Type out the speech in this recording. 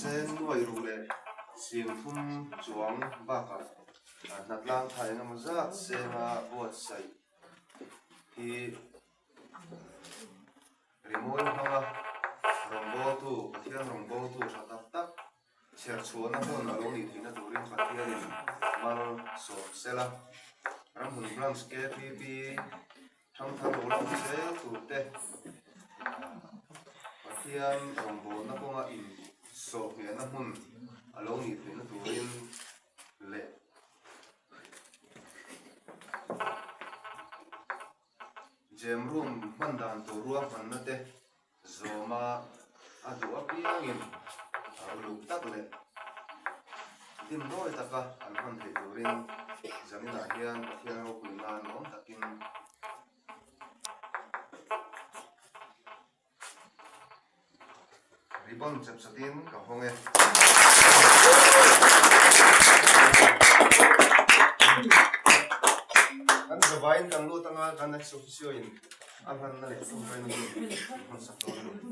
Cheng nuai ruh leh 30 chuang bakah hnatlang tha engemaw zat senga buatsaih hi rimawi hmanga rawngbawltu, Pathian rawngbawltu tha tak tak chherchhuahna hmun a lo nih theihna turin Pathianin mal sawm sela. Ramhmun Branch KPP Thangthar lo la awm zel tur te, Pathian rawngbawlna kawnga insawhhmehna hmun a lo nih theihna turin leh Gem room hman dan tur ruahmanna te Zawma a duh apiangin uluk tak leh dimdawi taka an hman theih turin zaninah hian Pathian ropui nan awm takin ribbon chep chatin ka hawng e. Kan zavaiin kan lut anga kan ex officio in A hmanna leh tum pain a hmun sak dawn a ni.